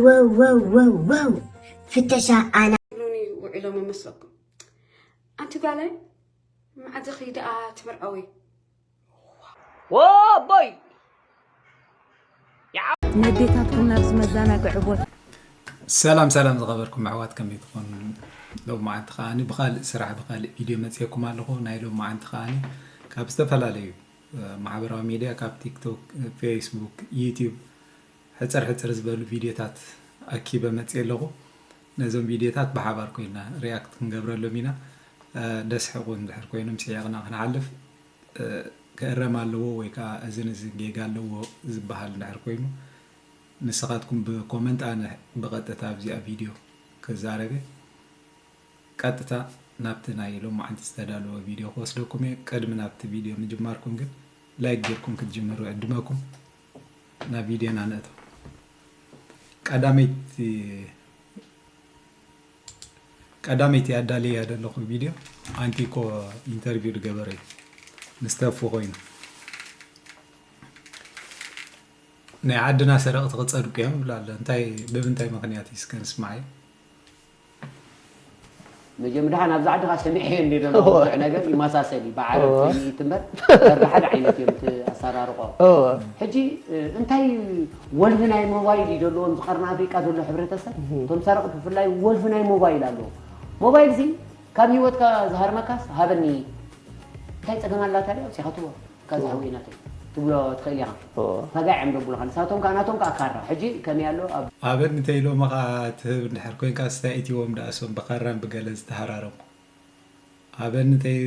ወው ወው ወው ወው ፍተሻ ኣና ይብሉኒ ውዒሎም መስለኩም። ኣንቲ ጓለይ፣ መዓዝ ኺ ደኣ ትምርዐዊ? ወቦይ ነዴታትኩም ናብዚ መዘናግዒ ቦታ ሰላም ሰላም ዝኸበርኩም ኣሕዋት፣ ከመይ ትኾኑ? ሎም መዓንቲ ከዓኒ ብኻልእ ስራሕ ብኻልእ ቪድዮ መፅየኩም ኣለኹ። ናይ ሎም መዓንቲ ከዓኒ ካብ ዝተፈላለዩ ማሕበራዊ ሚድያ፣ ካብ ቲክቶክ፣ ፌስቡክ፣ ዩቲዩብ ሕፅር ሕፅር ዝበሉ ቪድዮታት ኣኪበ መፅየ ኣለኹ። ነዞም ቪድዮታት ብሓባር ኮይና ሪያክት ክንገብረሎም ኢና። ደስሕቑ እንድሕር ኮይኖም ስሒቕና ክንሓልፍ፣ ክእረም ኣለዎ ወይ ከዓ እዝን እዝን ጌጋ ኣለዎ ዝበሃል እንድሕር ኮይኑ ንስኻትኩም ብኮመንት ኣነ ብቐጥታ ኣብዚኣ ቪድዮ ክዛረበ ቀጥታ ናብቲ ናይ ሎማዓንቲ ዝተዳለወ ቪድዮ ክወስደኩም እየ። ቅድሚ ናብቲ ቪድዮ ምጅማርኩም ግን ላይክ ጌርኩም ክትጅምሩ እዕድመኩም። ናብ ቪድዮና ንእቶ። ቀዳመይቲ ቀዳመይቲ ኣዳልያ ዘለኹ ቪድዮ ኣንቲኮ ኢንተርቪው ዝገበረ እዩ ምስ ተፉ ኮይኑ ናይ ዓድና ሰረቕቲ ክፀድቁ እዮም ይብሉ ኣሎ። እንታይ ብምንታይ ምኽንያት እዩ እስከ ንስማዓዮ። መጀመርያ ደሓን ኣብዚ ዓድኻ ሰሚዐ እንዲ ዘሎ ብዙሕ ነገር ይመሳሰል እዩ። ብዓረብ ትንቢት እምበር በሪ ሓደ ዓይነት እዮም እቲ ኣሰራርቆ። ሕጂ እንታይ ወልፊ ናይ ሞባይል እዩ ዘለዎም ዝቐርኒ ኣፍሪቃ ዘሎ ሕብረተሰብ እቶም ሰረቕቲ ብፍላይ ወልፊ ናይ ሞባይል ኣለዎ። ሞባይል እዚ ካብ ህይወትካ ዝሃርመካስ ሃበኒ እንታይ ፀገም ኣላታ ድያ ኣውፂኻ ትቦ። ካዛ ሓወይ ናተይ ትብሎ ትኽእል ኢኻ። ተጋዒም ደብሉኻ ንሳቶም ከኣ ናቶም ከኣ ካራ ሕጂ ከመይ ኣሎ ኣብ ኣበኒ ተይሎምኻ ትህብ እንድሕር ኮይንካ ስታይ ኢትዎም ደኣሶም ብኻራን ብገለን ዝተሃራረሙ ኣበኒ ተይ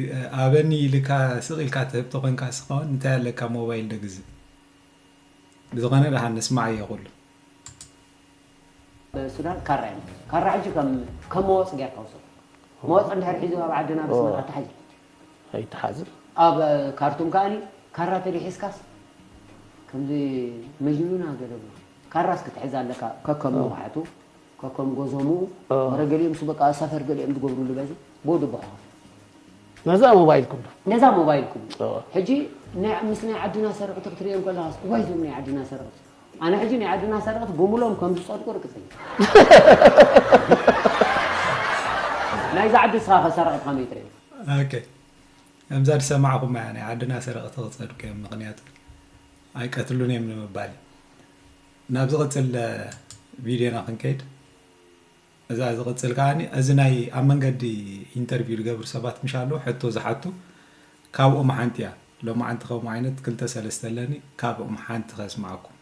ኣበኒ ኢልካ ስቕ ኢልካ ትህብ ተኾይንካ ስኸውን እንታይ ኣለካ ሞባይል ደግዝእ ብዝኾነ ደሓን ንስማዓዮ ኩሉ ሱዳን ካራ እዮም። ካራ ሕጂ ከም ከም መወፅ ጌርካ ውሰዶ። መወፅ እንድሕር ሒዙ ኣብ ዓድና ብስመት ኣተሓዚ ኣይተሓዝን ኣብ ካርቱም ከኣኒ ካራ ተደሒዝካስ ከምዚ መጅኑና ገለ ብሎ ካራስ ክትሕዝ ኣለካ ከከም ንውሓቱ ከከም ጎዞምኡ ወረ ገሊኦም ሱ በቃ ሰፈር ገሊኦም ዝገብሩሉ በዚ ብኡ ድቦሖ ነዛ ሞባይልኩም ዶ ነዛ ሞባይልኩም ሕጂ ናይ ምስ ናይ ዓድና ሰረቕቲ ክትሪኦም ከለኻስ እዋይ ዞም ናይ ዓድና ሰረቕቲ ኣነ ሕጂ ናይ ዓድና ሰረቕቲ ብምሎም ከም ዝጸድቁ ርግጸኛ ናይዛ ዓዲ ስኻ ከ ሰረቕቲ ከመይ ትርኢ ኦኬ ከምዛ ዝሰማዕኹማ እያ ናይ ዓድና ሰረቕቲ ክጸድቁ እዮም ምኽንያቱ ኣይቀትሉን እዮም ንምባል እዩ ናብ ዝቕጽል ቪድዮና ክንከይድ እዛ ዝቕጽል ከዓኒ እዚ ናይ ኣብ መንገዲ ኢንተርቪው ዝገብሩ ሰባት ምሽ ኣለዉ ሕቶ ዝሓቱ ካብኦም ሓንቲ እያ ሎማዓንቲ ከምኡ ዓይነት ክልተ ሰለስተ ኣለኒ ካብኦም ሓንቲ ከስማዓኩም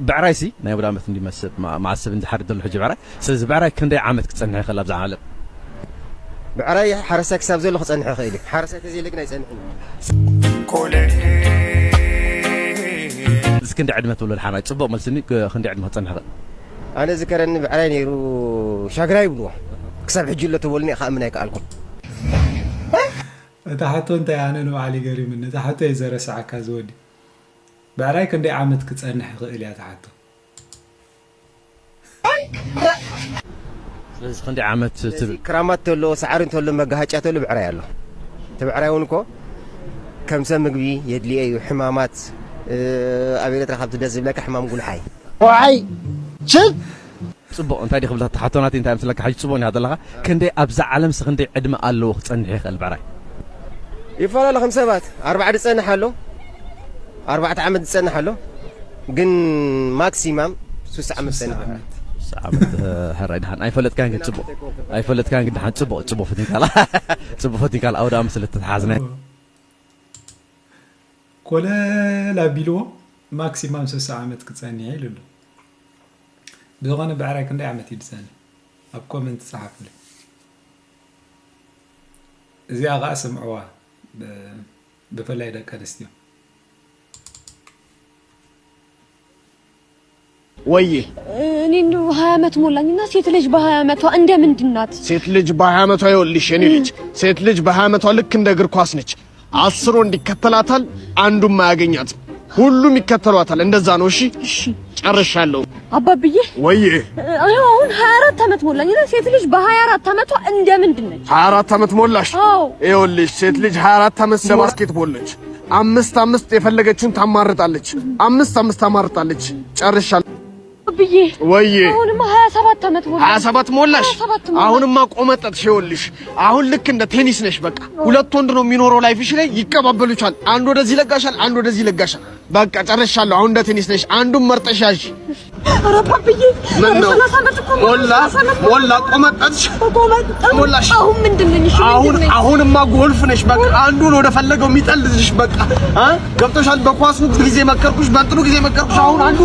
ብዕራይሲ ናይ ውድ ዓመት እንዲመስል መዓሰብ እንዝሓርድ ዘሎ ሕጂ ብዕራይ ስለዚ ብዕራይ ክንደይ ዓመት ክፀንሕ ይኽእል ኣብዛ ዓለም ብዕራይ ሓረስታይ ክሳብ ዘሎ ክፀንሕ ይኽእል እዩ ሓረስታይ ተዘይለ ግን ኣይፀንሕን እዩ እዚ ክንደይ ዕድመ ትብሎ ሓራይ ፅቡቕ መልስኒ ክንደይ ዕድመ ክፀንሕ ይኽእል ኣነ ዝከረኒ ብዕራይ ነይሩ ሻግራ ይብልዎ ክሳብ ሕጂ ኣሎ ተበሉኒ ከኣምን ኣይከኣልኩም እታ ሕቶ እንታይ ኣነ ንባዕሊ ገሪምኒ እታ ሕቶ እየ ዘረስዓካ ዝወዲ ብዕራይ ክንደይ ዓመት ክፀንሕ ይኽእል እያ እታ ሕቶ ስለዚ ክንደይ ዓመት ትብል ክራማት ተሎ ሳዕሪ እንተሎ መጋሃጫ ተሎ ብዕራይ ኣሎ እቲ ብዕራይ እውን እኮ ከም ሰብ ምግቢ የድልየ እዩ ሕማማት ኣብ ኤረትራ ካብቲ ደስ ዝብለካ ሕማም ጉልሓይ ዋዓይ ችብ ፅቡቕ እንታይ ዲ ክብለካ ተሓቶ ናተይ እንታይ ምስለካ ሓጂ ፅቡቕ እንዲኻ ዘለኻ ክንደይ ኣብዛ ዓለምሲ ክንደይ ዕድመ ኣለዎ ክፀንሕ ይኽእል ብዕራይ ይፈላለ ከም ሰባት ኣርባዓ ዝፀንሕ ኣሎ ኣርባዕተ ዓመት ዝፀንሕ ኣሎ ግን ማክሲማም ሱሳ ዓመት ዝፀንሕ ዓመት ሕራይ ድሓን ኣይፈለጥካን ግን ፅቡቕ ኣይፈለጥካን ግን ድሓን ፅቡቕ ፅቡቕ ፈቲንካላ ፅቡቕ ፈቲንካላ ኣውደ ኣመት ስለ ተተሓዝና ኮለል ኣቢልዎ ማክሲማም ሱሳ ዓመት ክፀንሕ ኢሉ ኣሎ ብዝኾነ ብዕራይ ክንደይ ዓመት እዩ ዝፀንሕ ኣብ ኮመንት ፀሓፉለይ እዚኣ ከዓ ስምዕዋ ብፍላይ ደቂ ኣንስትዮ ወዬ እኔ እንደው ሀያ ዓመት ሞላኝና ሴት ልጅ በሀያ ዓመቷ እንደምንድን ናት? ሴት ልጅ በሀያ ዓመቷ ይኸውልሽ የኔ ልጅ ሴት ልጅ በሀያ ዓመቷ ልክ እንደ እግር ኳስ ነች። አስር ወንድ ይከተላታል፣ አንዱም አያገኛትም። ሁሉም ይከተሏታል። እንደዛ ነው። እሺ እሺ ጨርሻለሁ። አባብዬ ወዬ እኔ አሁን ሀያ አራት ዓመት ሞላኝ እና ሴት ልጅ በሀያ አራት ዓመቷ እንደምንድን ነች? ሀያ አራት ዓመት ሞላሽ? አዎ ይኸውልሽ ሴት ልጅ ሀያ አራት ዓመት እንደ ባስኬትቦል ነች። አምስት አምስት የፈለገችውን ታማርጣለች። አምስት አምስት ታማርጣለች። ጨርሻለሁ። ብዬ ወይዬ አሁንማ ሀያ ሰባት ዓመት ሞላ። ሀያ ሰባት ሞላሽ? ሀያ ሰባት ሞላ። አሁንማ ቆመጠጥሽ። ይኸውልሽ አሁን ልክ እንደ ቴኒስ ነሽ። በቃ ሁለት ወንድ ነው የሚኖረው ላይፍሽ ላይ፣ ይቀባበሉሻል። አንድ ወደዚህ ይለጋሻል፣ አንድ ወደዚህ ይለጋሻል። በቃ ጨርሻለሁ። አሁን እንደ ቴኒስ ነሽ። አንዱን መርጠሽ ያዥ። ኧረ ፓፒዬ፣ ምን ነው? ሞላ። ሞላ ቆመጠጥሽ። ሞላሽ። አሁን ምንድን ነኝ? እሺ አሁን አሁንማ ጎልፍ ነሽ። በቃ አንዱን ወደ ፈለገው የሚጠልዝሽ። በቃ ገብቶሻል። በኳሱ ጊዜ መከርኩሽ፣ በእንትኑ ጊዜ መከርኩሽ። አሁን አንዱ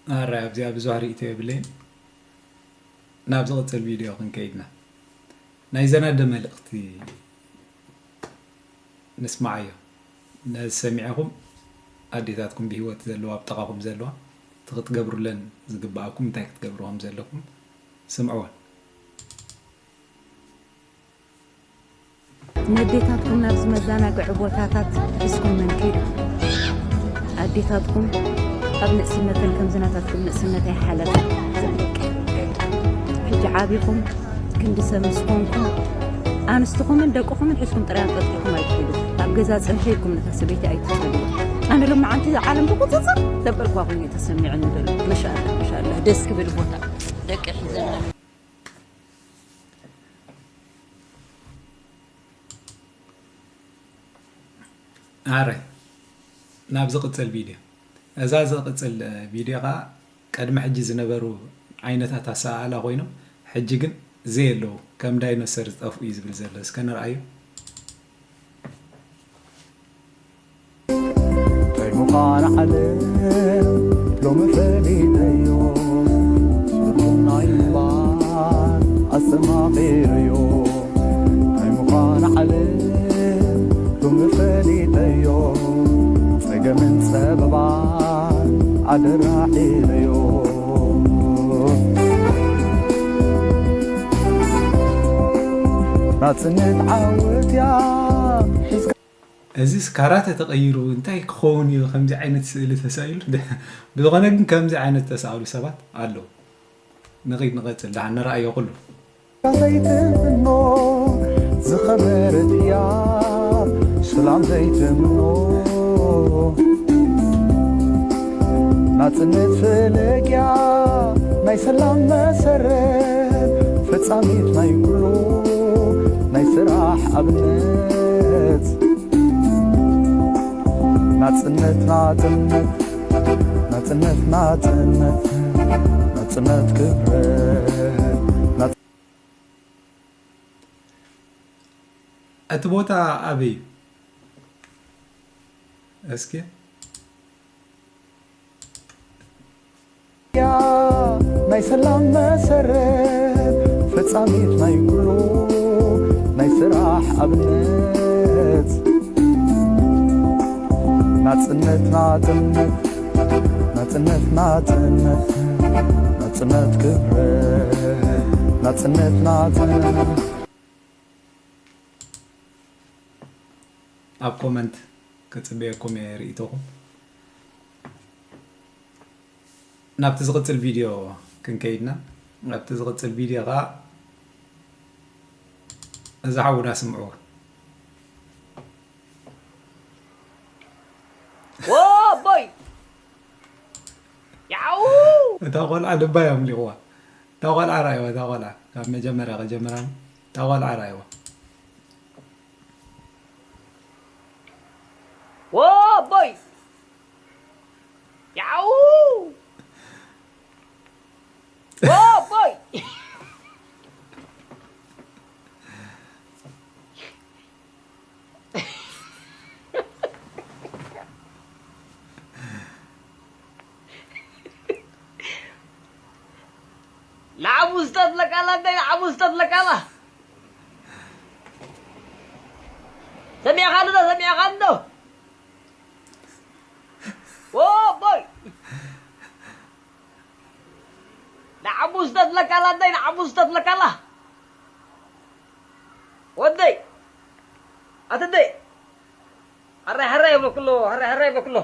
ኣረ ኣብዚኣ ብዙሕ ርእይቶ የብለይን። ናብ ዝቕጽል ቪድዮ ክንከይድና ናይዘን ኣደ መልእኽቲ ንስማዓዮ። ነዚ ሰሚዕኹም ኣዴታትኩም ብህይወት ዘለዋ ኣብ ጥቓኹም ዘለዋ እቲ ክትገብሩለን ዝግብኣኩም እንታይ ክትገብሩ ከም ዘለኩም ስምዕወን። ነዴታትኩም ናብዚ መዘናግዒ ቦታታት ሒዝኩመን ኪዱ። ኣዴታትኩም ኣብ ንእስነተን ከምዚ ናታትኩም ንእስነት ኣይሓለፈን። ዘን ደቂ ሕጂ ዓቢኹም ክንዲ ሰብ ምስ ኮንኩም ኣንስትኹምን ደቅኹምን ሒዝኩም ጥራይ ኣንጠልጢልኩም ኣይትኺዱ። ኣብ ገዛ ጽንሒ ኢልኩም ነታ ሰበይቲ ኣይትኽሕዱ። ኣነ ሎማዓንቲ እዛ ዓለም ብቁጽጽር ዘበልኳ ኮይኑ ተሰሚዑኒ ዘሎ። መሻኣላ መሻኣላ ደስ ክብል ቦታ ደቂ ሒዘን ኣረ ናብ ዝቕጽል ቪድዮ እዛ ዝቕጽል ቪድዮ ኸዓ ቅድሚ ሕጂ ዝነበሩ ዓይነታት ኣሰኣእላ ኮይኖም ሕጂ ግን ዘየለዉ ከም ዳይኖሰር ዝጠፍኡ እዩ ዝብል ዘሎ እስከ ንርኣዮ። እንታይ ምዃን ዓለም ሎሚ ፈሊጠዮ፣ ስርጉም ናይ ምንባር ኣስተማቒረዮ። እንታይ ምዃን ዓለም ሎሚ ፈሊጠዮ፣ ጸገምን ጸበባን ኣደራዒረዮ። ናጽነት ዓወት እያ ሒዝካ እዚስ ካራተ ተቐይሩ እንታይ ክኸውን እዩ ከምዚ ዓይነት ስእሊ ተሳኢሉ? ብዝኾነ ግን ከምዚ ዓይነት ተሳእሉ ሰባት ኣለዉ። ንኺድ ንቐጽል ደሓን ንርኣዮ ኩሉ። ዘይትምኖ ዝኸበረት እያ ሰላም ዘይትምኖ ናጽነት ፈለግያ ናይ ሰላም መሰረት ፈጻሚት ናይ ኩሉ ናይ ስራሕ ኣብነት ናጽነት ናጽነት ናጽነት ናጽነት ናጽነት ክብረት ናጽ- እቲ ቦታ ኣበይ እዩ? እስኪ ናይ ሰላም መሰረት ፈጻሚት ናይ ኩሉ ናይ ስራሕ ኣብነት ናጽነት ናጽነት ናጽነት ናጽነት ናጽነት ክብረት ናጽነት ናጽነት ኣብ ኮመንት ክጽበየኩም እየ ርእይቶኹም። ናብቲ ዝቕጽል ቪድዮ ክንከይድና ናብቲ ዝቕጽል ቪድዮ ኸዓ እዛ ሓውና ስምዕዎ። ወቦይ ያው እታ ቆልዓ ልባ እዮም ሊቕዋ። እታ ቆልዓ ራእይዋ እታ ቆልዓ ካብ መጀመርያ ከጀምራ እታ ቆልዓ ራእይዋ። ወቦይ ያው ወቦይ ንዓቡ ዝተጥለቃላ እንታይ ንዓቡ ዝተጥለቃላ ሰሚዕኻ ዶ ሰሚዕኻ ዶ ወቦይ ንዓቡ ዝተጥለቃላ እንታይ ንዓቡ ዝተጥለቃላ ወደይ ኣትደይ ሓራይ ሓራይ በክሎ ሓራይ ሓራይ በክሎ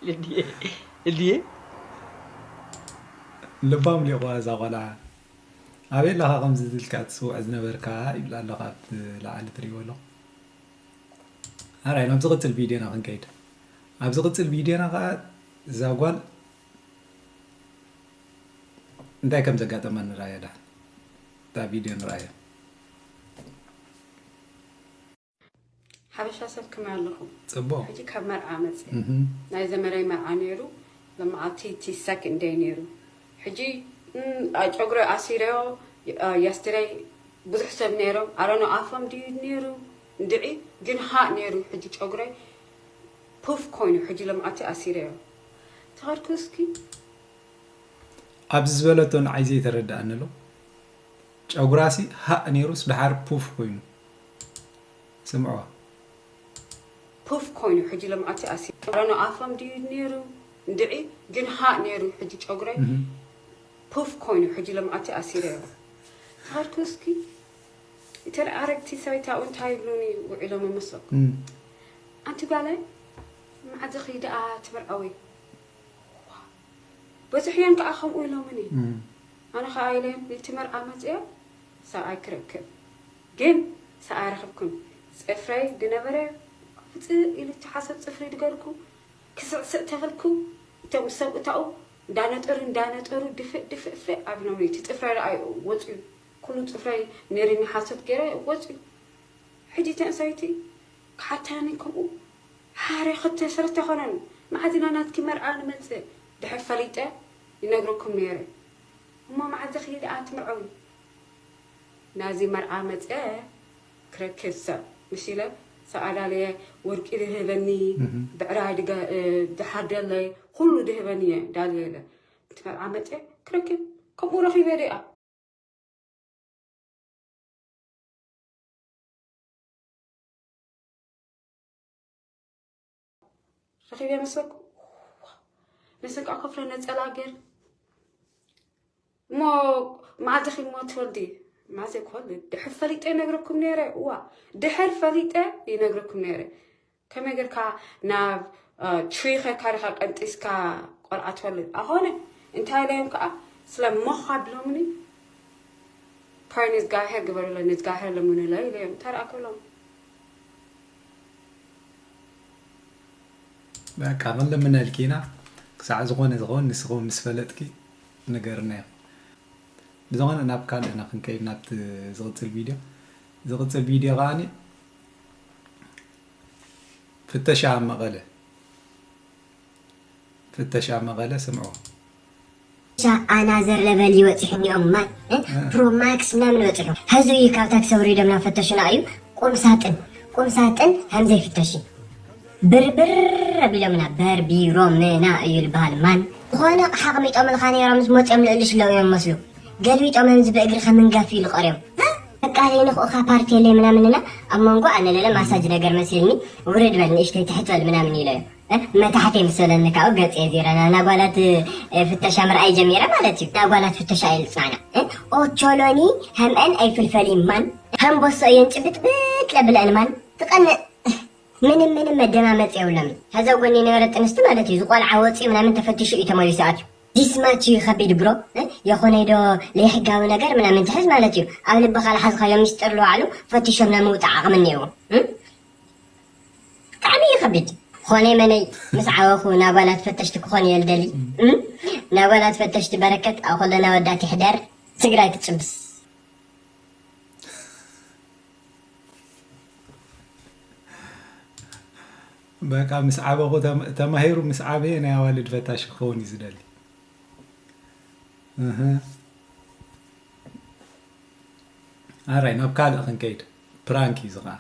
ልድየ ልድየ ልባም ሊቑዋ እዛ ቆልዓ። ኣበይ ኣለኻ ከምዚ ዝልካ ትስውዕ ዝነበርካ ይብላ ኣሎ ካብ ላዕሊ ትሪእዎ ኣለኹ። ኣራይ ናብ ዝቕጽል ቪድዮና ክንከይድ። ኣብ ዝቕጽል ቪድዮና ከዓ እዛ ጓል እንታይ ከም ዘጋጠማ ንርኣያ ደሓን። እታ ቪድዮ ንርኣያ። ሓበሻ ሰብ ከመይ ኣለኹም? ጽቡቕ። ሕጂ ካብ መርዓ መጽእ እህም። ናይ ዘመደይ መርዓ ነይሩ። ለማዓቲ እቲ ሰክ እንደይ ነይሩ። ሕጂ ጨጉረ ኣሲረዮ። የስትደይ ብዙሕ ሰብ ነይሮም። ኣረኖ ኣፎም ድዩ ነይሩ እንድዒ ግን ሃእ ነይሩ። ሕጂ ጨጉረይ ፑፍ ኮይኑ ሕጂ ለማዓቲ ኣሲረዮ። ተኸድኩ እስኪ ኣብዚ ዝበለቶ ንዓይ ዘይተረድኣኒ ኣሎ። ጨጉራሲ ሃእ ነይሩስ ደሓር ፑፍ ኮይኑ። ስምዕዋ። ፑፍ ኮይኑ ሕጂ ለምዓቲ ኣሲ ረኖ ኣፎም ድዩ ነይሩ እንድዒ ግን ሃእ ነይሩ። ሕጂ ጨጉረይ እህ። ፑፍ ኮይኑ ሕጂ ለምዓቲ ኣሲረዮ። ተኸድኩ እስኪ እተን ኣረግቲ ሰበይቲ ኣብኡ እንታይ ይብሉኒ ውዒሎም ይመስለኩም? እም። ኣንቲ ጓለይ መዓዝ ኺ ደኣ ትምርዐዊ? በዝሕየን ከዓ ከምኡ ኢሎምኒ። እም። ኣነ ከዓ ኢለን ነቲ መርዓ መፅየ ሰብኣይ ክረክብ ግን ሰብኣይ ረኽብኩን ፅፍረይ ዝነበረ ውፅእ ኢሉ እቲ ሓሰብ ፅፍሪ ድገርኩ ክስዕስዕ ተበልኩ። እቶም ሰብእታኡ እንዳነጠሩ እንዳነጠሩ ድፍእ ድፍእ ፍእ ኣቢሎምኒ። እቲ ፅፍረይ ደኣ ወፅዩ ኩሉ ፅፍረይ ነይርኒ ሓሶት ገይረ ወፅዩ። ሕጂ ተንሰይቲ ክሓታኒ ከምኡ ሓረ ክልተ ሰለስተ ይኾነን። መዓዝ ኢና ናትኪ መርዓ ንመጽእ ድሕር ፈሊጠ ይነግረኩም ነይረ። እሞ መዓዝ ኺ ደኣ ትምርዐዊ? ናዚ መርዓ መጸ ክረክብ ሰብ ምስ ኢለ ሰብ ኣዳለየ ወርቂ ድህበኒ እህ። ብዕራይ ድገ- ድሓርደለይ ኩሉ ድህበኒ እየ ዳልየ ኢለ እቲ መርዓ መጸ ክረክብ ከምኡ ረኺበ ደኣ ረኺበ መስለኩ። ነሰን ከዓ ከፍሎ ነፀላ ገይር እሞ መዓዝ ኺ እሞ ትወልዲ? መዓዝ ክወልድ ድሕር ፈሊጠ ይነግረኩም ነይረ። እዋ ድሕር ፈሊጠ ይነግረኩም ነይረ። ከመይ ጌርካ ናብ ትሪ ኸድካ ዲኻ ቀንጢስካ ቆልዓ ትወልድ ኣኾነ? እንታይ ኢለዮም ከዓ ስለ ሞኽ ኣብሎምኒ ፓር ንዝጋብሔር ግበሩለ ንዝጋብሔር ለምኑለ ኢለዮም። እንታይ ደኣ ክብሎም? በቃ ክንልምነልኪ ኢና ክሳዕ ዝኾነ ዝኸውን ንስኹም ምስ ፈለጥኪ ንገርና ኢኹም። ብዝኾነ ናብ ካልእ ኢና ክንከይድ ናብቲ ዝቕጽል ቪድዮ። ዝቕጽል ቪድዮ ከዓኒ ፍተሻ ኣብ መቐለ ፍተሻ ኣብ መቐለ ስምዕዎ። ሻ ኣናዘር ለቨል እዩ በፂሑ እኒኦም ማን እ? ፕሮ ማክስ ምናምን በፂሑ ሐዚ እዩ ካብ ታክሲ ኣውሪዶም ናብ ፈተሹና እዩ ቁም ሳጥን ቁም ሳጥን ከም ዘይፍተሽ ብርብር ኣቢሎምና በርቢሮምና እዩ ዝበሃል ማን ዝኾነ ኣቕሓ ኣቕሚጦምልካ ነይሮም ምስ መፅኦም ልዕሊ ሽለው እዮም መስሉ ገልቢጦም ህምዚ ብእግሪ ከምንጋፍ ኢሉ ቀርዮም በቃ ዘይንኽኡኻ ፓርቲ የለይ ምናምን እና ኣብ መንጎ ኣነ ለለ ማሳጅ ነገር መሲልኒ ውርድ በል ንእሽተይ ትሕት በል ምናምን ኢለዮ መታሕተይ ምስ በለኒ ካብኡ ገፀ ዜረና ናጓላት ፍተሻ ምርኣይ ጀሚረ ማለት እዩ ናጓላት ፍተሻ እየ ልፅዓና ኦቾሎኒ ከምአን ኣይፍልፈሊ ማን ሃምቦሶ እየን ጭብጥብጥ ለብለአን ማን ትቐንእ ምንም ምንም መደማመፂ የብሎምን ሀዛ ጎኒ የነበረ ጥንስቲ ማለት እዩ ዝቆልዓ ወፂኡ ምናምን ተፈቲሹ እዩ ተመሊሱ ኣትዩ ዲስማች እዩ ከቢድ ብሮ የኾነይ ዶ ለይሕጋዊ ነገር ምናምን ትሕዝ ማለት እዩ ኣብ ልብኻ ልሓዝኻዮ ሚስጥር ልባዕሉ ፈቲሾም ናይ ምውፃእ ዓቕሚ እኒአዎ ብጣዕሚ እዩ ከቢድ ኾነይ መነይ ምስ ዓበኹ ናጓላት ፈተሽቲ ክኾን እየ ልደሊ ናጓላት ፈተሽቲ በረከት ኣብ ከለና ወዳት ይሕደር ትግራይ ትጭብስ በቃ ምስ ዓበኹ ተማሂሩ ምስ ዓበየ ናይ ኣዋልድ ፈታሽ ክኸውን እዩ ዝደሊ ኣራይ ናብ ካልእ ክንከይድ ፕራንክ እዩ ዝኸዓ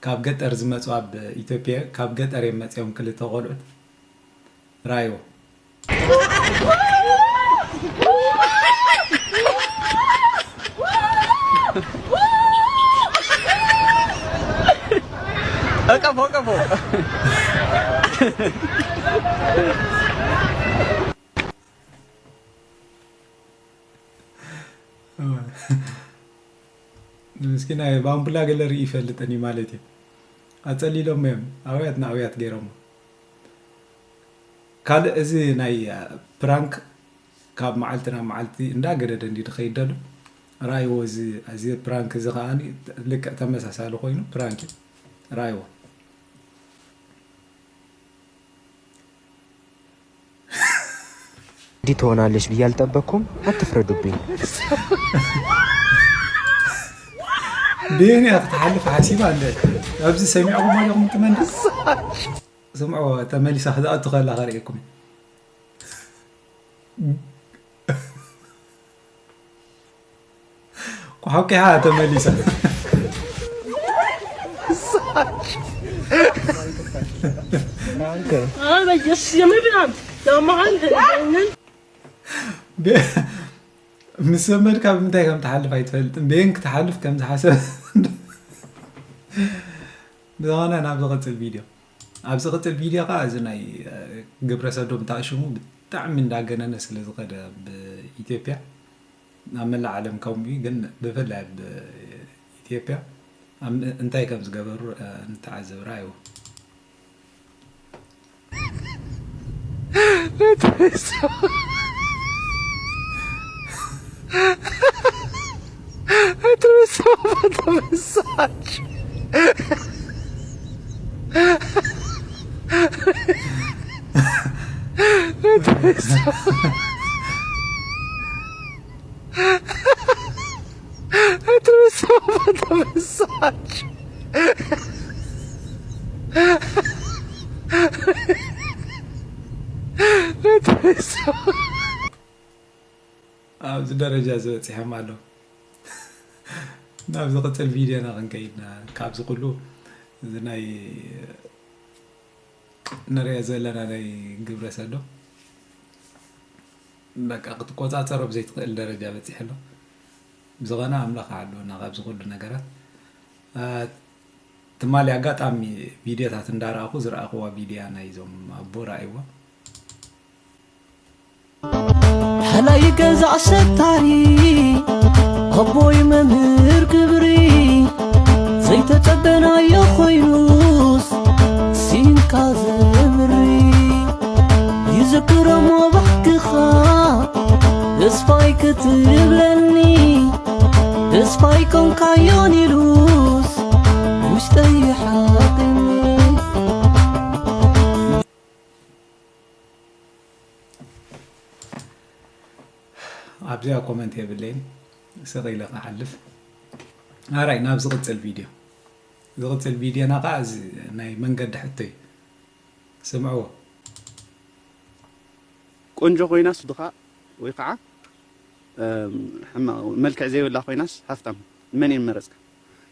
ካብ ገጠር ዝመፁ ኣብ ኢትዮጵያ ካብ ገጠር እዮም መፅኦም ክልተ ቆልዑት ራይዎ እቀፎ እቀፎ ምስኪናይ ባምቡላ ገለ ርኢ ይፈልጥን እዩ ማለት እዩ ኣፀሊሎም እዮም ኣውያት ንኣውያት ገይሮሞ ካልእ እዚ ናይ ፕራንክ ካብ መዓልቲ ናብ መዓልቲ እንዳገደደ እንዲ ድኸይድ ደሎ። ራይዎ እዚ፣ እዚ ፕራንክ እዚ ከዓኒ ልክዕ ተመሳሳሊ ኮይኑ ፕራንክ እዩ። ራይዎ። እንዲህ ትሆናለች ብዬ አልጠበኩም። አትፍረዱብኝ። ቤንያ ክትሓልፍ ሓሲባ እንደ ኣብዚ ሰሚዕኹም ኣለኹም ትመንዲ ስምዑ ተመሊሳ ክትኣቱ ከላ ከርእየኩም ኳሓቂሓ ተመሊሳ በየሱስ የምር ብርሃን ያመሃል። ምስ ዘመድካ ብምንታይ ከም ትሓልፍ ኣይትፈልጥን። ቤን ክትሓልፍ ከም ዝሓሰብ ብዝኾነ ናብ ዝቕፅል ቪድዮ ኣብ ዝቕፅል ቪድዮ ከዓ እዚ ናይ ግብረ ሰዶም ታሽሙ ብጣዕሚ እንዳገነነ ስለ ዝኸደ ኣብ ኢትዮጵያ ኣብ መላእ ዓለም ከምኡ ግን ብፍላይ ኣብ ኢትዮጵያ እንታይ ከም ዝገበሩ ንተዓዘብ ራእይዎ ኣብዚ ደረጃ ዝበፂሖም ኣለዉ። ናብ ዝቕፅል ቪድዮና ክንከይድና ካብዚ ኩሉ እዚ ናይ ንሪኦ ዘለና ናይ ግብረ ሰዶም በቃ ክትቆፃፀሮ ብዘይትኽእል ደረጃ በፂሑ ኣሎ። ብዝኾነ ኣምላኽ ይሓልወና ካብዚ ኩሉ ነገራት። ትማሊ ኣጋጣሚ ቪድዮታት እንዳረኣኹ ዝረኣኽዋ ቪድያ ናይዞም ኣቦ ረኣይዋ። ሓላይ ገዛ ኣሰታሪ ኣቦይ መምህር ክብሪ ዘይተጸበናዮ ኮይኑስ ሲንካ ዘምሪ ይዝክሮ እሞ ባህግኻ ተስፋይ ክትብለኒ ተስፋይ ኮንካዮን ኢሉስ ውሽጠይ ይሓቕኒ ኣብዚኣ ኮመንት የብለይን ስቕ ኢለ ክሓልፍ ኣራይ ናብ ዝቕፅል ቪድዮ ዝቕፅል ቪድዮና ከዓ እዚ ናይ መንገዲ ሕቶ እዩ ስምዕዎ ቆንጆ ኮይናስ ድኻ ወይ ከዓ ሕማቕ መልክዕ ዘይብላ ኮይናስ ሃፍታም መን እየ መረፅካ?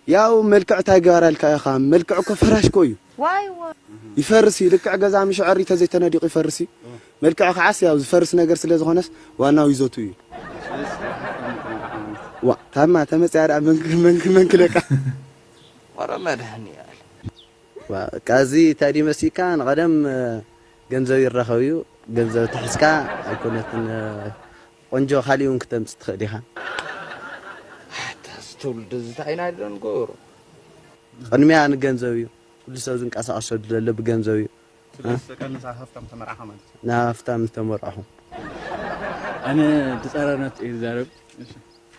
ያው መልክዕ እንታይ ገባራልካ ኢኻ? መልክዕ እኮ ፈራሽ እኮ እዩ። ዋይ ዋይ። ይፈርስ እዩ። ልክዕ ገዛ ምሽ ዕሪ ተዘይተነዲቑ ይፈርስ እዩ። መልክዕ ከዓስ ያው ዝፈርስ ነገር ስለ ዝኾነስ ዋናው ይዘቱ እዩ። ዋ ታማ ተመፅያ ደኣ መንክ መንክ መንክ ለካ። ወረ መድህን ያል። ዋ፣ ቃዚ እንታይ ድዩ መሲልካ? ንቐደም ገንዘብ ይራኸብ እዩ። ገንዘብ ተሒዝካ ኣይኮነትን ቆንጆ ካሊእ እውን ክተምፅእ ትኽእል ኢኻ። ኣታ እዚ ትውልዲ እዚ እንታይ ኢና ደንጎሩ? ቅድሚያ ንገንዘብ እዩ። ኩሉ ሰብ ዝንቀሳቐሰሉ ዘሎ ብገንዘብ እዩ። ስለዚ ቀንሳ ሃፍታም ተመርዓኻ ማለት እዩ። ንሃፍታም ዝተመርዓኹ። ኣነ ብፀረርነት እየ ዝዛረብ።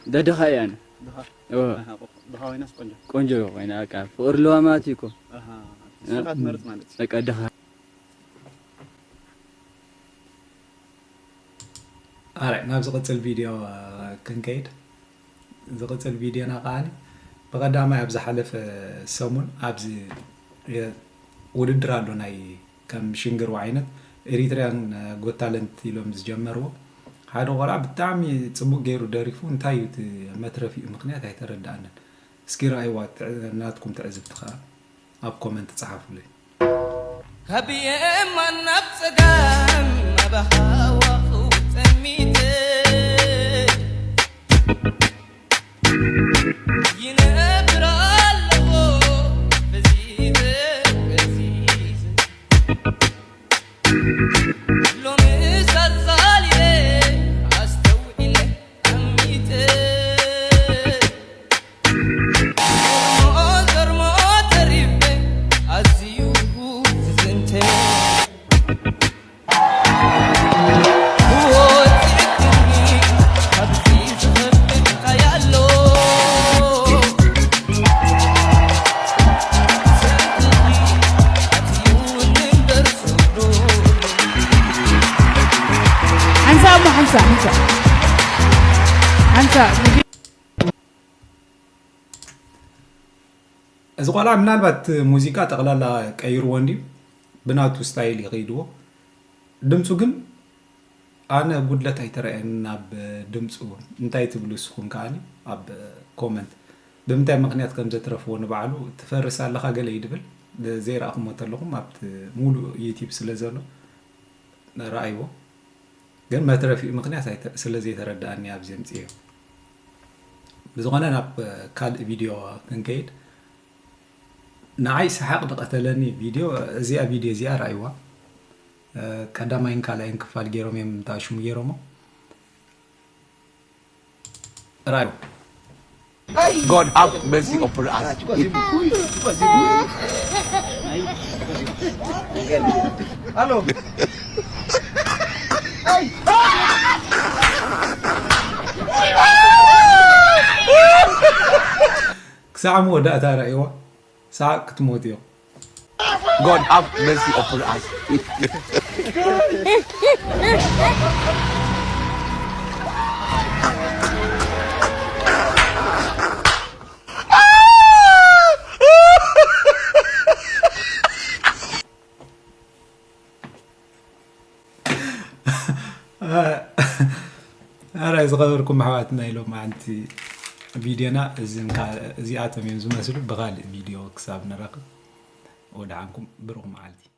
ደድኻ እየ ኣነ። ድኻ? እወ። ኣሃ፣ ድኻ ኮይናስ ቆንጆ? ቆንጆ ኮይና በቃ ፍቕሪ ኣለዋ ማለት እዩ እኮ። ኣሃ፣ ንስኻ ትመርጽ ማለት እዩ። በቃ ድኻ። ኣራይ ናብ ዝቕፅል ቪድዮ ክንከይድ ዝቕፅል ቪድዮና ከዓኒ ብቐዳማይ ኣብ ዝሓለፈ ሰሙን ኣብዚ ውድድር ኣሎ ናይ ከም ሽንግርዋ ዓይነት ኤሪትሪያን ጎት ታለንት ኢሎም ዝጀመርዎ ሓደ ቆልዓ ብጣዕሚ ፅቡቅ ገይሩ ደሪፉ እንታይ እዩ እቲ መትረፊኡ ምክንያት ኣይተረዳኣንን እስኪ ረኣይዋ ናትኩም ትዕዝብቲ ከዓ ኣብ ኮመንት ጸሓፉለይ። ካብ የማን ናብ ጸጋም ኣብ ሃዋኽው ጸሚተ ይነብር ኣለኹ ፈዚዘ ፈዚዘ ሎምስ ኣዛሊለ ኣስተውዒለ እዚ ቆልዓ ምናልባት ሙዚቃ ጠቕላላ ቀይርዎ እንድዩ፣ ብናቱ ስታይል ይኸይድዎ። ድምፁ ግን ኣነ ጉድለት ኣይተረኣየንን ኣብ ድምፁ። እንታይ ትብሉ ንስኹም ከኣኒ ኣብ ኮመንት? ብምንታይ ምኽንያት ከም ዘትረፍዎ ንባዕሉ ትፈርስ ኣለኻ ገለ እዩ ድብል። ዘይረኣኹሞ ተለኹም ኣብቲ ሙሉእ ዩቲብ ስለ ዘሎ ረኣይዎ። ግን መትረፊኡ ምኽንያት ኣይተ-፣ ስለ ዘይተረድኣኒ ኣብዚ ኣምፅኤዮ። ብዝኾነ ናብ ካልእ ቪድዮ ክንከይድ። ንዓይ ሰሓቕ ዝቐተለኒ ቪድዮ እዚኣ፣ ቪድዮ እዚኣ ረኣይዋ። ቀዳማይን ካልኣይን ክፋል ገይሮም እዮም እታ ሽሙ ገይሮሞ። ራዩ። God have mercy upon us. ክሳዕ መወዳእታ ራእይዋ ሳቅ ክትሞት እዮም። God have mercy upon us. ኣረ ዝኸበርኩም ኣሕዋትና ኢሎም ኣንቲ ቪድዮና እዚን ካ-፣ እዚኣቶም እዮም ዝመስሉ። ብኻልእ ቪድዮ ክሳብ ንራኸብ ወድሓንኩም፣ ብሩኽ መዓልቲ።